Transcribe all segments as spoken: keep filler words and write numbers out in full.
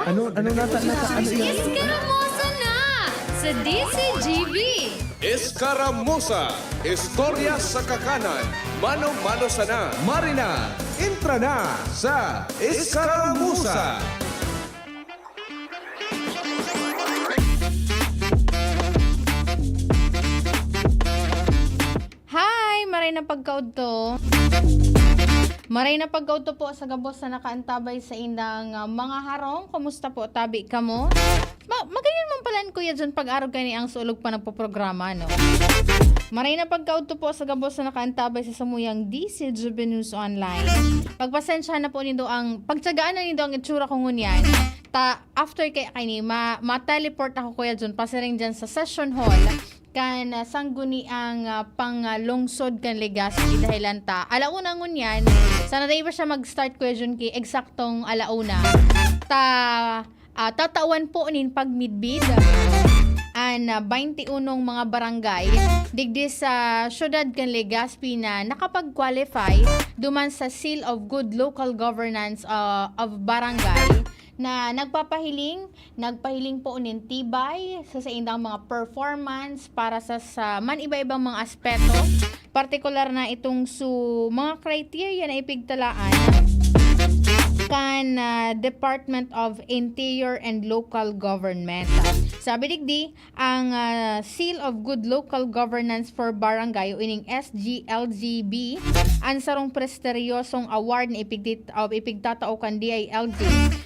Ano, ano nata, nata, ano yan? Iskaramusa na sa D C G B! Escaramuza, istorya sa kakanan, mano-mano sana. Marina, entra na sa Escaramuza. Hi! Maray na pagkaudto. Maray na pagkaudto po sa gabos na nakaantabay sa indang ah, mga harong. Kumusta po? Tabi kamo? Ma magayon man pala ni Kuya John pag-arog kani ang sulog pa nagpoprograma, no? Maray na pagkaudto po sa gabos na nakaantabay sa samuyang D C G B News Online. Pagpasensyahan na po nindo ang, pagtsagaan na nindo ang itsura ko ngunyan. Ta, after kay kani, ma, ma-teleport ako, Kuya John, pasiring dyan sa session hall. Kan ah, sangguniang ah, panglungsod kan Legazpi dahilan ta alauna ngunyan. Sana dai pa siya mag-start, Kuya Jun, ki eksaktong alauna. Ta ah, tatawan po nin pagmidbid an ah, baynte unong mga barangay digdi sa siyudad kan Legazpi na nakapag-qualify duman sa Seal of Good Local Governance ah, of Barangay na nagpapahiling, nagpahiling po nin tibay sa saindang mga performance para sa, sa man iba-ibang mga aspeto, partikular na itong su mga criteria na ipigtalaan kan ah, Department of Interior and Local Government. Sabi digdi, ang ah, Seal of Good Local Governance for Barangay o ining S G L G B, ang sarong prestiryosong award na ipigtit- o ipigtatao kan D I L G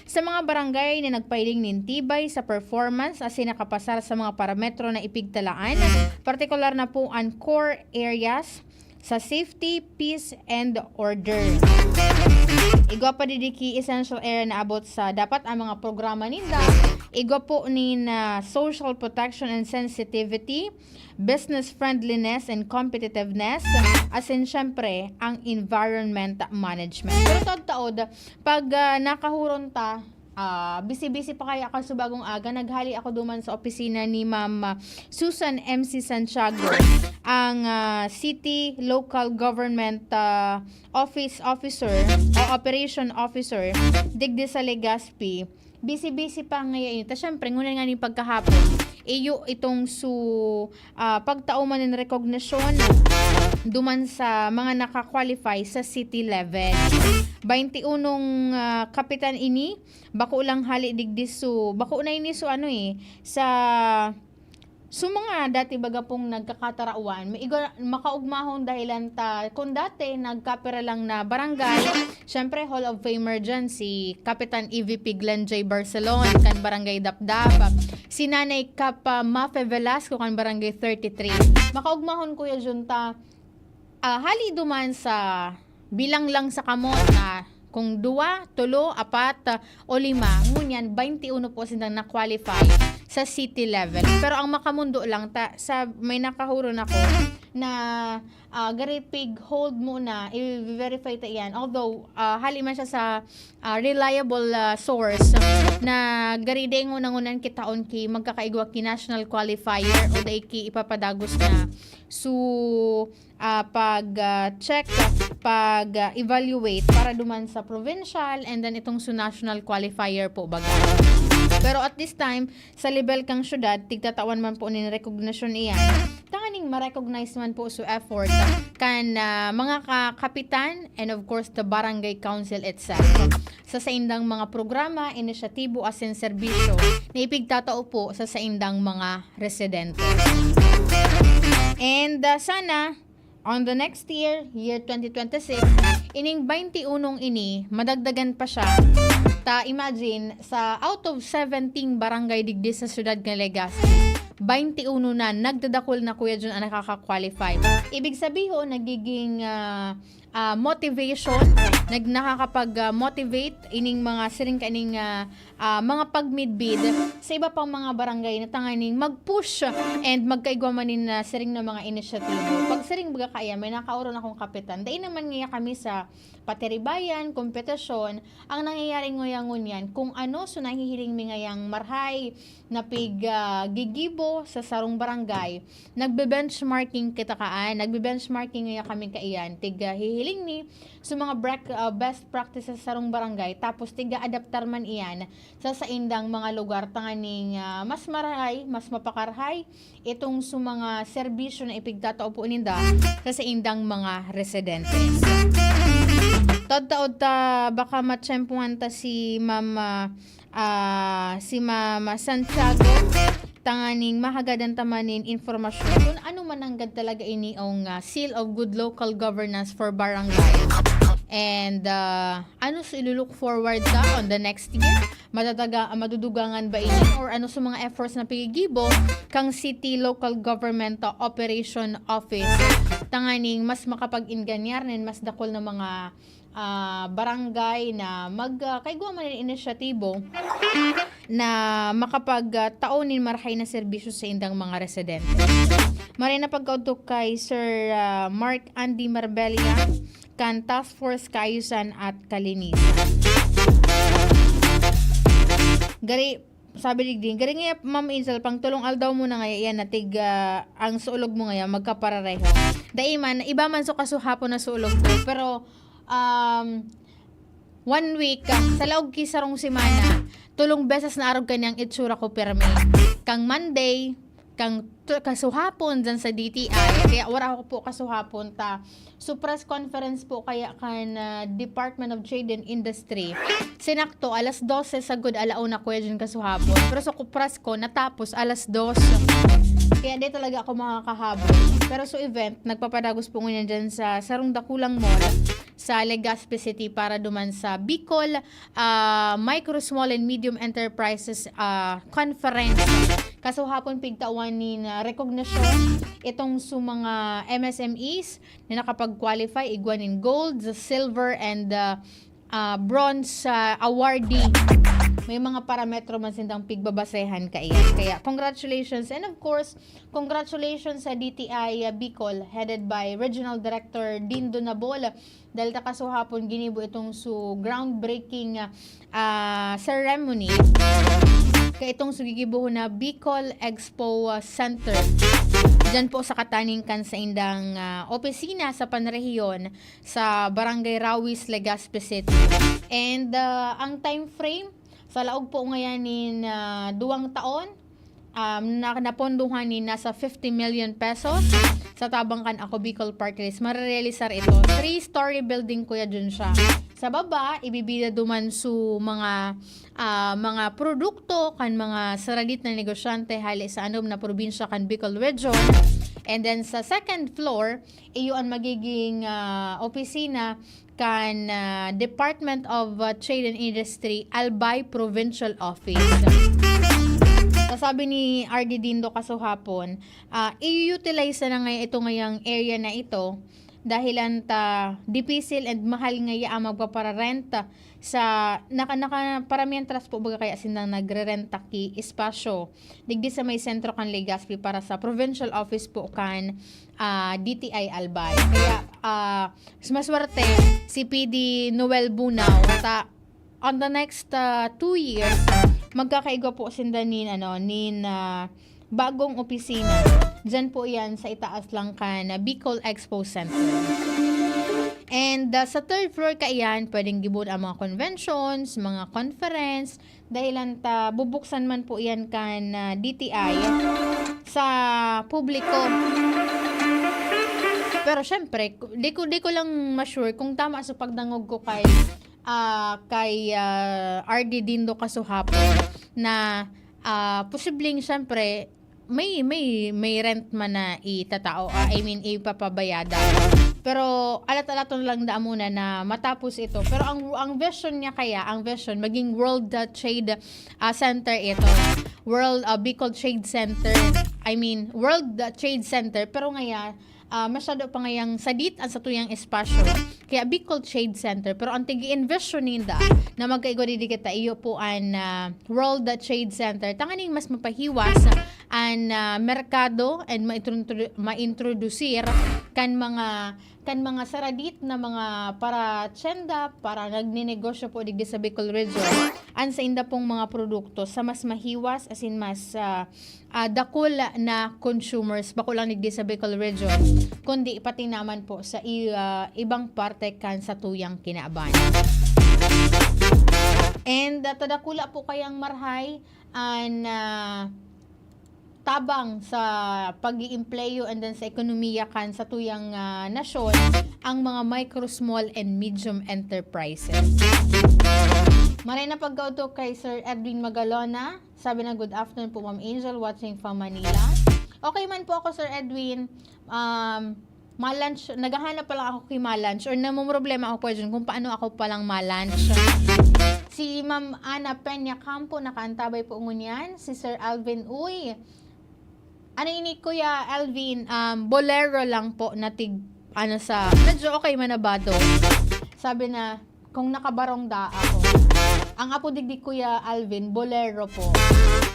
sa mga barangay na nagpahiling nin tibay sa performance asin nakapasar sa mga parametro na ipigtalaan, partikular na po ang core areas sa safety, peace, and order. Igwa pa didi ki essential area na abot sa dapat ang mga programa ninda. Igwa po nin ah, social protection and sensitivity, business friendliness and competitiveness, asin syempre ang environment management. Pero taod-taod, pag ah, nakahuron ta, ah, busy-busy pa kaya ako sa bagong aga, naghali ako duman sa opisina ni Ma'am ah, Susan M C Santiago, ang ah, City Local Government ah, Office Officer o Operation Officer digdi sa Legazpi. Busy-busy pa ngayon. Ta syempre, ngunyan nga ni pagkahapon, iyo itong su ah, pagtao man nin rekognasyon duman sa mga naka-qualify sa city level. Baynte unong ah, kapitan ini, bako lang hali digdi su, bako na ini su ano eh, sa su mga dati baga pong nagkakatarawan, may igo, makaugmahon dahilan ta, kung dati nagkapira lang na barangay, syempre Hall of Famer dyan, si Kapitan E V P Glenn J Barcelon, kan Barangay Dapdap, si Nanay Kap ah, Mafe Velasco, kan Barangay thirty-three. Makaugmahon, Kuya Jun, ta, ah, hali duman sa bilang lang sa kamot na kung duwa, tulo, apat, ah, o lima, ngunyan, baynte uno po sindang na-qualify sa city level. Pero ang makamundo lang, ta, sa may nakahuron ako na ah, gari pig hold muna, i-verify ta iyan. Although, ah, hali man siya sa ah, reliable ah, source na gari dai ngunangunan kitaon ki magkakaigwa ki national qualifier o dai ki ipapadagos na. So, ah, pag ah, check, pag ah, evaluate para duman sa provincial and then itong sa national qualifier po baga. Pero at this time, sa level kang syudad, tigtatawan man po nin rekognasyon iyan. Tanganing ma-recognize man po su effort kan ah, mga ka- kapitan and of course the barangay council itself sa saindang mga programa, inisyatibo asin serbisyo na ipigtatao po sa saindang mga residente. And ah, sana on the next year, year twenty twenty-six, ining baynte unong ini, madagdagan pa siya. Ta imagine, sa out of seventeen barangay digdi sa syudad kan Legazpi, baynte uno na nagdadakul na, Kuya Jun, ang nakaka-qualify. Ibig sabihon, nagiging ah, ah, motivation, nag nakakapag-motivate ining mga siring kaining ah, ah, mga pagmidbid sa iba pang mga barangay na tanganing mag-push and magkaigwa man nin ah, siring na mga inisyatibo. Pag siring baga kaya, may nakaoron akong kapitan. Dai naman ngaya kami sa patiribayan, kompetisyon. Ang nangyayari ngaya ngunyan, kung ano so nahihiling mi ngayang marhay na pig ah, gigibo sa sarong barangay, nagbe-benchmarking kita kaan, nagbe-benchmarking ngaya kami kaiyan, tig ah, hihi- Hiling mi sa mga brec-, ah, best practices sa sarong barangay, tapos tiga-adaptar man iyan sa saindang mga lugar, tanganing, ah, mas marahay, mas mapakarahay itong sa mga serbisyo na ipigtatao po ninda sa saindang mga residentes. Taod-taod ta baka matiyempuhan ta si Ma'am, ah, ah, si Ma'am Santiago, tanganing mahagadan ta man nin impormasyon kung ano man nanggad talaga ini ang, ah, Seal of Good Local Governance for Barangay. And, ah, ano sa ilu-look forward ta on the next year? Madadaga-, madudugangan ba ini or ano sa mga efforts na pigigibo kang City Local Government Operation Office, tanganing mas makapag-enganyar nin mas dakul na mga, ah, barangay na mag-, ah, kaigwa man nin inisyatibo na makapag, ah, tao nin marahay na serbisyo sa indang mga residente. Maray na pagkaudto kay Sir, ah, Mark Andy Marbella kan Task Force Kaayusan at Kalinisan. Gari, sabi digdi, gari nga, Ma'am Insel, pang tulong aldaw mo na nga yan, natig, ah, ang suulog mo ngayon, magkaparareho. Dai man, iba man so kasuhapon na suulog ko. Pero, um, one week, ah, sa laog ki sarong semana, tulong beses na arog kanyang itsura ko pirmi. Kang Monday, kang tu-, kasuhapon dyan sa D T I. Kaya wala ako po kasuhapon ta. So, press conference po kaya kan, ah, Department of Trade and Industry. Sinakto, alas dose sagud, alauna ko dyan kasuhapon. Pero sa ku-, press ko, natapos alas dos. Kaya di talaga ako makakahabol. Pero so event, nagpapadagos po ngunyan dyan sa sarong dakulang mall sa Legazpi City para duman sa Bicol, ah, Micro, Small and Medium Enterprises, ah, Conference. Kasuhapon pigtawan nin, ah, recognition itong sa mga M S M Es na nakapag-qualify, igwa nin gold, silver, and, ah, ah, bronze, ah, awardee. May mga parametro man sindang pigbabasehan kaiyan. Kaya congratulations. And of course, congratulations sa D T I, ah, Bicol, headed by Regional Director Dindo Nabol. Dahil ta kasuhapon ginibo itong su groundbreaking, ah, ah, ceremony. Kaya itong su gigibohon na Bicol Expo, ah, Center. Diyan po sa kataning kan saindang, ah, opisina sa panrehiyon sa Barangay Rawis, Legazpi City. And, ah, ang time frame, sa laog po ngayan nin, ah, duwang taon, um, na, napondohan ni nasa fifty million pesos sa tabang kan Ako Bicol Party List. Marerealisar ito. Three-story building, Kuya Jun, siya. Sa baba, ibibida duman su mga, ah, mga produkto kan mga saradit na negosyante hali sa anom na probinsya kan Bicol Region. And then sa second floor, iyo an magiging, ah, opisina kan, ah, Department of, ah, Trade and Industry, Albay Provincial Office. Sa sabi ni R D Dindo kasuhapon, ah, i-utilize na nga ito ngayang area na ito dahilan ta dipisil and mahal ngaya ang magpapararenta sa naka-, naka-, para mientras po baga kaya sindang nagrerenta ki espasyo digdi sa may sentro kan Legazpi para sa provincial office po kan, ah, D T I Albay. Kaya, ah, mas maswerte si P D Noel Bunao ta on the next, ah, two years, magkakaigwa po sinda nin, ano, nin, ah, bagong opisina. Diyan po yan sa itaas lang kan, ah, Bicol Expo Center. And, ah, sa third floor kaiyan, pwedeng gibohon ang mga conventions, mga conference, dahilan ta bubuksan man po yan kan, ah, D T I sa publiko. Pero syempre, ku-, di ko, di ko lang ma-sure kung tama sa pagdangog ko kay, ah, kay, ah, R D Dindo kasuhapon na, ah, posibleng syempre may, may, may rent man na itatao, ah, I mean, ipapabayadan. Pero alat-alaton lang daa muna na matapos ito. Pero ang, ang vision niya kaya, ang vision, maging World, ah, Trade, ah, Center ito. World, ah, Bicol Trade Center. I mean, World, ah, Trade Center. Pero ngaya, ah, masyado pa ngayang sadit ang satuyang espasyo. Kaya Bicol Trade Center. Pero ang tigi-envision ninda na magkaigwa digdi kita, iyo po an, ah, World Trade Center. Tanganing mas mapahiwas an, ah, merkado and maintro-, maintrodusir kan mga, kan mga saradit na mga paratyenda, para nagninegosyo po digdi sa Bicol Region, an sainda pong mga produkto sa mas mahiwas asin mas, ah, ah, dakul na consumers, bako lang digdi sa Bicol Region, kundi pati naman po sa i-, ah, ibang parte kan satuyang kinaban. And, ah, tadakula po kayang marhay an, ah, tabang sa pag-iimpleyo and then sa ekonomiya kan satuyang, ah, nasyon, ang mga micro, small, and medium enterprises. Maray na pagkaudto kay Sir Edwin Magalona. Sabi na, "Good afternoon po, Ma'am Angel, watching from Manila." Okay man po ako, Sir Edwin. Um, ma-lunch, naghahanap pa lang ako ki ma-lunch or namomroblema ako, pwede yun, kung paano ako palang ma-lunch. Si Ma'am Ana Peña Campo, nakaantabay po ngunyan. Si Sir Alvin, uy, ano ini, Kuya Alvin? Um, Bolero lang po na tig, ano, sa, medyo okay, manabado. Sabi na, kung nakabarong daa ako. Ang apo digdi, Kuya Alvin, Bolero po.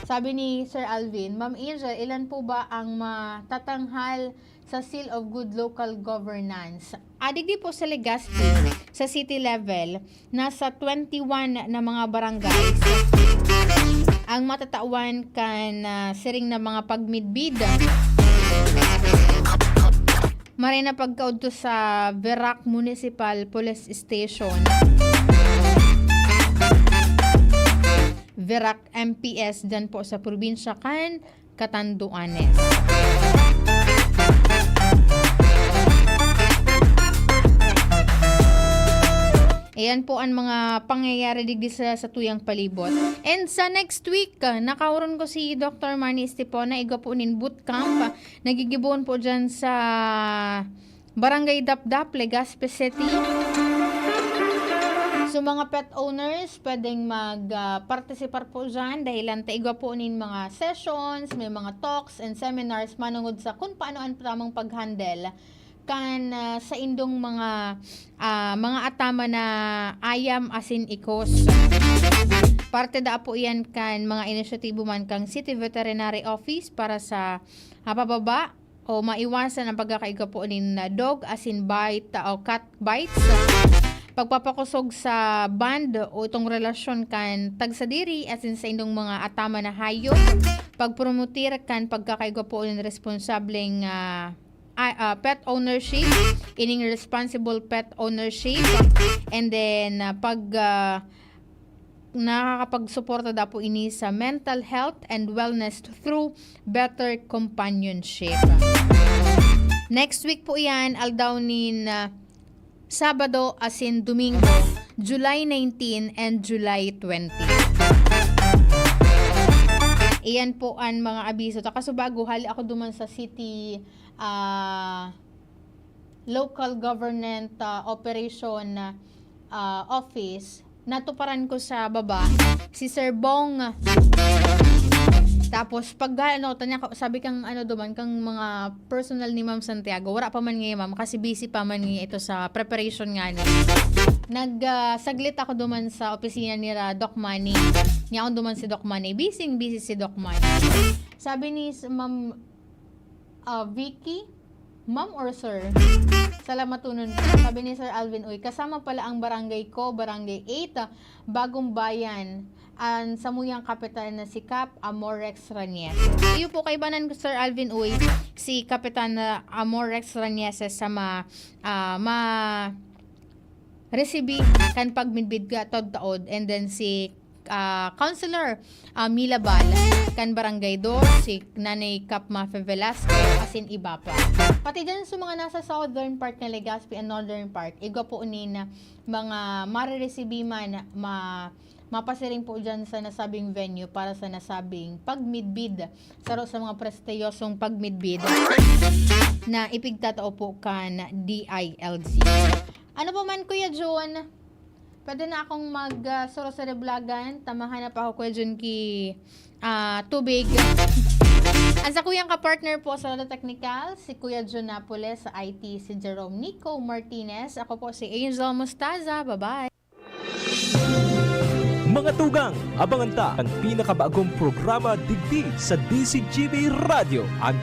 Sabi ni Sir Alvin, "Ma'am Angel, ilan po ba ang matatanghal sa Seal of Good Local Governance?" Ah, digdi po sa Legazpi, sa city level, nasa twenty-one na mga barangays ang matatawan kan, ah, siring na mga pagmidbid. Maray na pagkaudto sa Virac Municipal Police Station, Virac M P S, dyan po sa probinsya kan Catanduanes. Ayan po ang mga pangyayari digdi sa, sa tuyang palibot. And sa next week, ah, nakaoron ko si Doctor Manny Estipona, igwa po nin bootcamp, ah, nagigibohon po dyan sa Barangay Dapdap, Legazpi City. So, mga pet owners, pwedeng mag, ah, partisipar po dyan dahil ang taigwa po nin mga sessions, may mga talks and seminars manungod sa kung paano ang tamang pag-handle kan, ah, saindong mga, ah, mga ataman na ayam asin ikos. Parte da po iyan kan mga inisyatibo man kan City Veterinary Office para sa, ah, pababa o maiwasan ang pagkakaigwa po nin, ah, dog asin bite o cat bites. Pagpapakosog sa bond o itong relasyon kan tagsadiri asin saindong mga ataman na hayop. Pagpromotir kan pagkakaigwa po nin responsableng, ah, ah, ah, pet ownership, ining responsible pet ownership. And then, ah, pag, ah, nakakapagsuporta da po ini sa mental health and wellness through better companionship. Next week po iyan, aldaw nin, ah, Sabado asin Domingo, July nineteen and July twenty. Iyan po an mga abiso. Ta kasubago, hali ako duman sa city, ah, local government, ah, operation, ah, office. Natuparan ko sa baba si Sir Bong. Tapos pag ano, tanya ko, sabi kang ano duman, kang mga personal ni Ma'am Santiago, wala pa man ngayon, ma'am, kasi busy pa man ngayon ito sa preparation nga ni. Nag, ah, saglit ako duman sa opisina ni ra Doc Manny. Niya akong duman si Doc Manny. Busy, busy si Doc Manny. Sabi ni s-, Ma'am, ah, Vicky, "Ma'am or sir?" Salamatonon po. Sabi ni Sir Alvin, "Uy, kasama pala ang barangay ko, Barangay eight, ah, Bagong Bayan, ang samuyang kapitan na si Kap Amorex Ranieses." Iyo po, kaibanan ko, Sir Alvin, uy, si Kapitan, ah, Amorex Ranieses sa ma-, ah, ma-, resibi kan pagmidbid ka taod-taod, and then si, ah, Councilor, ah, Mila Bal kan Barangay Dos, si Nanay Kap Mafe Velasco, asin iba pa. Pati dyan sa mga nasa southern part ng Legazpi and northern part, igwa po nin mga mariresibi man, ma-, mapasiring po dyan sa nasabing venue para sa nasabing pagmidbid. Saro sa mga prestiyosong pagmidbid na ipigtatao po kan D I L G. Ano pa man, Kuya Jun? Pwede na akong mag, ah, suro sa reblagan. Tamahan na pa ako, Kuya Jun, ki, ah, tubig. Ang sakuyang kapartner po sa Lado Technical, si Kuya Jun Napoles, sa I T, si Jerome Nico Martinez. Ako po si Angel Mostaza. Bye-bye. Mga tugang, abangan ta an pinakabagong programa digdi sa D Z G B Radyo, an